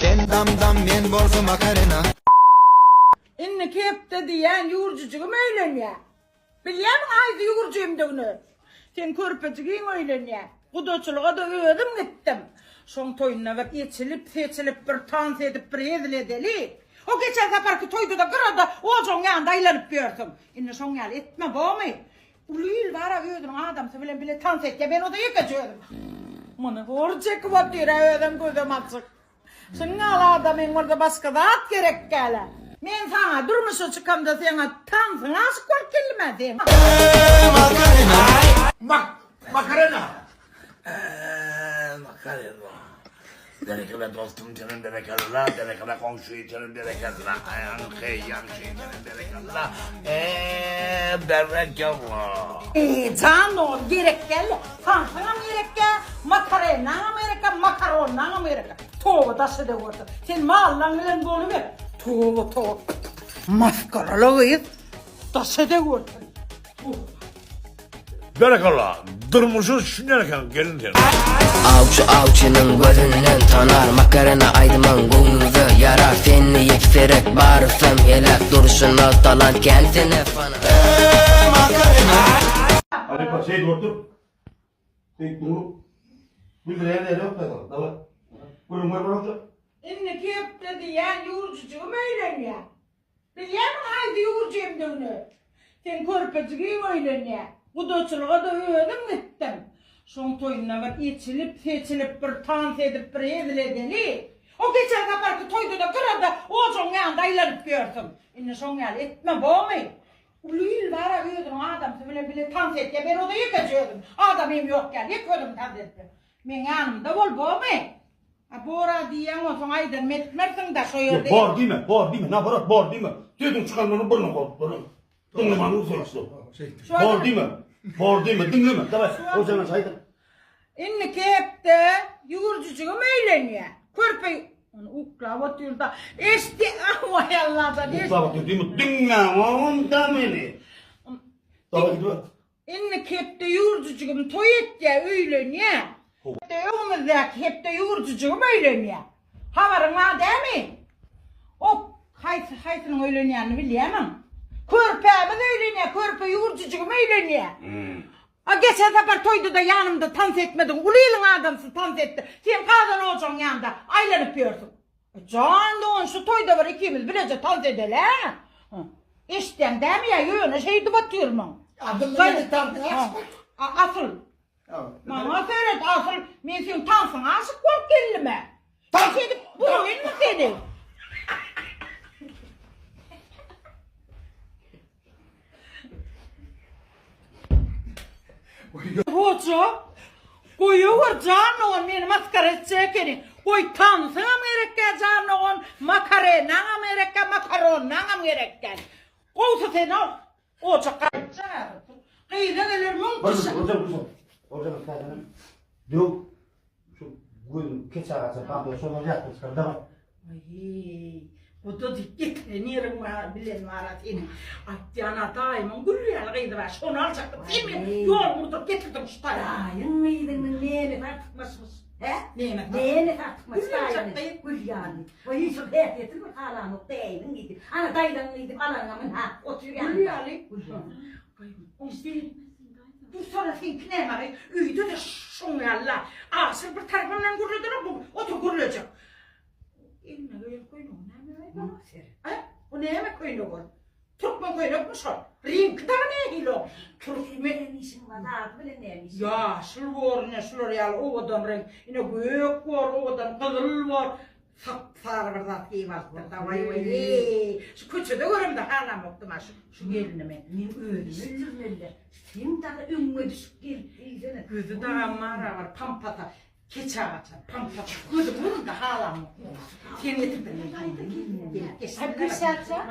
Sen dam dam men bolsa makarena. Indiki hepde diýýän ýüwürjijigim öýlenýär. Bilýärmiň haýsy ýüwürjimdigini? Seň körpejigiň öýlenýär. Gudaçylyga-da özüm gitdim. Şoň toýunda bir eçilip-seçilip, bir tans edip, bir hezil edeli. O geçen saparky toýda-da gyrada ojagyň ýanynda aýlanyp ýörsüň. Indi şoň ýaly etme, bormy? Uly il bar-a özüniň adamsy bilen bile tans etýär, men bolsa ýekeje özüm. Muny hor çekip otyr-a özem gözem açyk. Şuň ýaly adamyň bolsa başga zat gerek däl-ä. Men saňa durmuşa çykamda seňa tansyňa aşyk bolup geldim-ä seň. Mak makarena. Eee makarena. Berekella dostum senin berekella, berekella komşu senin berekella, aýaňky ýagşy senin berekella, eee berekella. Eee jan dogan gerek däl tansyňam gerekkä makarenaňam gerekkä makaronnaňam gerekkä toba daş edewerde sen mallaň bilen boluber toba toba masgarala gyz daş edewerde. Berekella, durmuşa düşünýän ekeniň gelin sen. Awçy awçynyň gözünden tanar Makarena aýdymyň göwnüňize ýarar Sende ýekserek barysam heläk Durşuna talant kän sene fana. Halypa şeýdip otur. Şeýdip durup. Bildirýän ýeri ýok da. Daway. Gürrüň ber bolsa. Indiki hepde diýýän ýüwürjijigim öýlenýär. Bilýärmiň haýsy ýüwürjemdigini? Seň körpejigiň öýlenýär. Gudaçylyga-da özüm gitdim. Şoň toýunda bir eçilip-seçilip, bir tans edip, bir hezil edeli. O geçen saparky toýda-da gyrada ojagyň ýanynda aýlanyp ýörsüň. Indi şoň ýaly etme, bormy? Uly il bar-a özüniň adamsy bilen bile tans edýär. Men o-da ýekeje özüm. Adamym ýok ýaly, ýeke özüm tans edip ýörün. Meň ýanymda bol, bormy? A bor-a diýýäň onsoň aýdanymy etmersiň-dä şo ýerde. Ýok, bor diýme, bor diýme, naborot bor diýme. Sözüň çykanlaryny burnuň korup duruň. Diňlemän dur şeýtip. Bor diýme, bor diýme, diňleme. Daway, hojana aýdyň. Indiki hepde ýüwürjijigim öýlenýär. Körpe ony uklap otyr-da. Eşdi, waý Allajan. Uklap otyr diýme, diňläň oňum-da meni. Daway gidiber. Indiki hepde ýüwürjijigim toý etýär, öýlenýär. Öňümizdäki hepde ýüwürjijigim öýlenýär. Habaryň bar dämi? Ok, haýsy, haýsynyň öýlenýänini bilýärmiň? Körpämiz öýlenýär, körpe ýüwürjijigim öýlenýär. A geçen sapar toýda-da ýanymda tans etmediň, uly iliň adamsy tans etdi. Sen gazan ojagyň ýanynda aýlanyp ýörsüň. Jan dogan şu toýda bir ikimiz bileje tans edeli-ä. Eşitýäň dämi ýa ýöne şeýdip otyrmyň? Asyl meni tansyňa aşyk. Asyl. Maňa seret asyl men seň tansyňa aşyk bolup geldim-ä. Tans edip bulaýynmy seni? Hoja, goýawer jan dogan meni masgara etjek ekeniň. Goý tansyňam gerekkä jan dogan, makarenaňam gerekkä, makaronnaňam gerekkä. Gowsy sen al. Ojak gaýtjak häzir. Gyza geler müň kişi. Hoja, hoja, hoja, hoja, döw. Şu gözüň keçe gaçan pampa şondan ýatdan çykar daway. Aý, bu-da diýip getiren ýeriň bar, bilen bar-a seniň. Aýtýan-a daýymyň gül ýaly gyzy bar, şony aljakdym. Sen meni ýol gurduryp getirdiň şu taýa. Daýyň gyzynyň nämesi artykmaçmyş? Hä? Nämesi? Nämesi artykmaç Gül ýaljak daýynyň? gyz. Gül ýaly. Oý, şol häsiýetini bir halanok daýynyň gyzy. Ana, daýzaň gyzy alanyňa mün-ha, otur ýanynda. Gül ýaly. Gül ýaly. Dursana seňki näme aý öýde-de şoň ýaly-la. Aşyr bir tarapyndan gürledenek bu otur gürlejek. Eline geýen köýnegi näme aý bu? A? Bu näme köýnek ol? Türkmen köýnekmi şol? Reňki dagy nähili oň? Türkmen Näme işiň bar, zady bilen näme işiň? Ýaşyl bor ine şular ýaly owadan reňk. Ine gök bor, owadan gyzyl bor. Sap-sary bir zat geýip alypdyr. Dawaý weý. Şu köçede göremde halamokdym-a şu şu gelni men. Men özümi öldürmeli. Sen dagy öňüňe düşüp gelip diýsene. Gözi dagam bar-a bir pampasa. Keçe gaçan pampasa. Gözüň öňünde halamok. Sen getirdiň. Gelip geçdi. Gülşatja.